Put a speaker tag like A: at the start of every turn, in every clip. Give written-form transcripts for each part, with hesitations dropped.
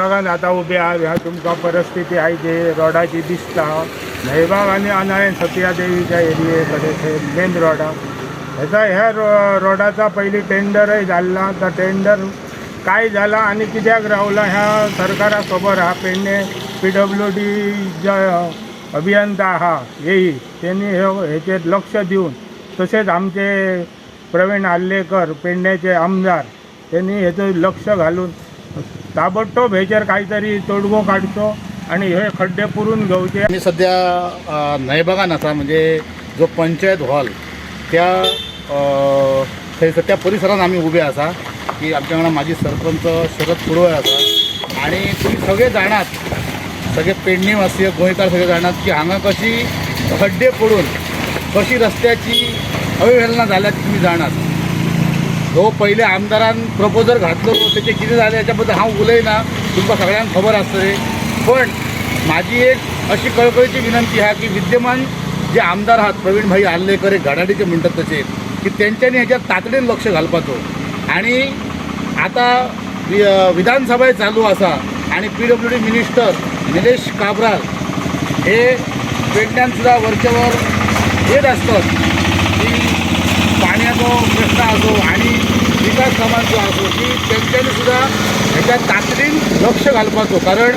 A: भागान आतां उबे आहा. ह्या तुमकां परिस्थिती आहा जी रोडाची दिसता. न्हयबाग आनी अनाळे सतिया देवीच्या एरिये कडेन थंय मेन रोडाक हेचा ह्या रोडाचा पयलीं टेंडरय जाल्ला. तो टेंडर काय जाला आनी कित्याक रावला ह्या सरकाराक खबर आहा. पेडणे पीडब्ल्यू डी जे अभियंता आहा येई तेणी हेचेर लक्ष दिवन, तशेंच आमचे प्रवीण आर्लेकर पेडण्याचे आमदार, त्यांनी हेचो लक्ष घालून ताबडतोब हेचेर काहीतरी तोडगो काडचो आणि हे खड्डे पुरून घेवचे.
B: आमी सध्या न्हयबागान आसा, म्हणजे जो पंचायत हॉल त्या थंयसर त्या परिसरान आमी उबे आसा की आमच्या वांगडा माजी सरपंच शरद कुडवय आसा. आनी तुमी सगळे जाणात, सगळे पेडणे वासीय, गोंयकार सगळे जाणात की हांगा कशी खड्डे पडून कशी रस्त्याची अवहेलना जाल्या ती तुमी जाणात. जो पयले आमदारान प्रपोजल घातलो, तेचे कितें जालें हेच्या बद्दल हांव उलयना, तुमकां सगळ्यांक खबर आसतली. पण माझी एक अशी कळकळीची विनंती आहा की विद्यमान जे आमदार आहात प्रवीण भाई आर्लेकर, एक घडाडीचे म्हणटात तसे, की तेंच्यांनी हेच्यार तातडीन लक्ष घालपाचो. आनी आतां विधानसभाय चालू आसा आनी PW D minister Nilesh Cabral हे पेडण्यान सुद्दां वरचे वर येत आसतात की पाण्याचो प्रश्न असो आणि विकास कामांचो असो, की तेंच्यांनी सुद्दां हेच्या तातडीन लक्ष घालपाचो. कारण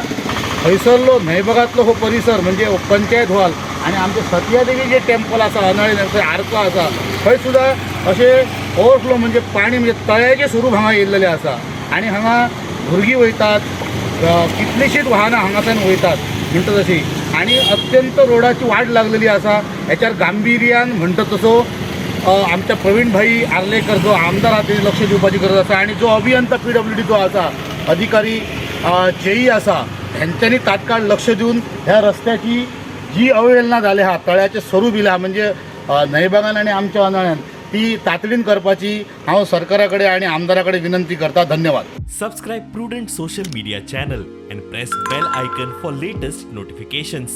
B: हयसरलो न्हंयबागांतलो हो परिसर म्हणजे पंचायत हॉल आणि आमचे सतियादेवी जे टेम्पल आसा अनाळी थंय आरको आसा, थंय सुद्दां अशें ओवरफ्लो म्हणजे पाणी म्हणजे तळ्याचें स्वरूप हांगा येयल्लेलें आसा. आनी हांगा भुरगीं वयतात, कितलींशींच वाहनां हांगाच्यान वयतात म्हणटा तशी, आनी अत्यंत रोडाची वाट लागलेली आसा. हेच्यार गांभिर्यान म्हणटा तसो आमच्या प्रवीण भाई आर्लेकर जो आमदार आहा तेजेर लक्ष दिवपाची गरज आसा. आनी जो अभियंता पीडब्ल्यू डी जो आसा अधिकारी जेई आसा, हेंच्यांनी तात्काळ लक्ष दिवन ह्या रस्त्याची जी अवहेलना जाली आहा, तळ्याचें स्वरूप येयलां म्हणजे न्हंयबागान आनी आमच्या अनाळ्यान, ती तातडीन करपाची हांव सरकारा कडेन आनी आमदारा कडेन विनंती करता. धन्यवाद.
C: Subscribe Prudent Social Media channel and press bell icon for latest notifications.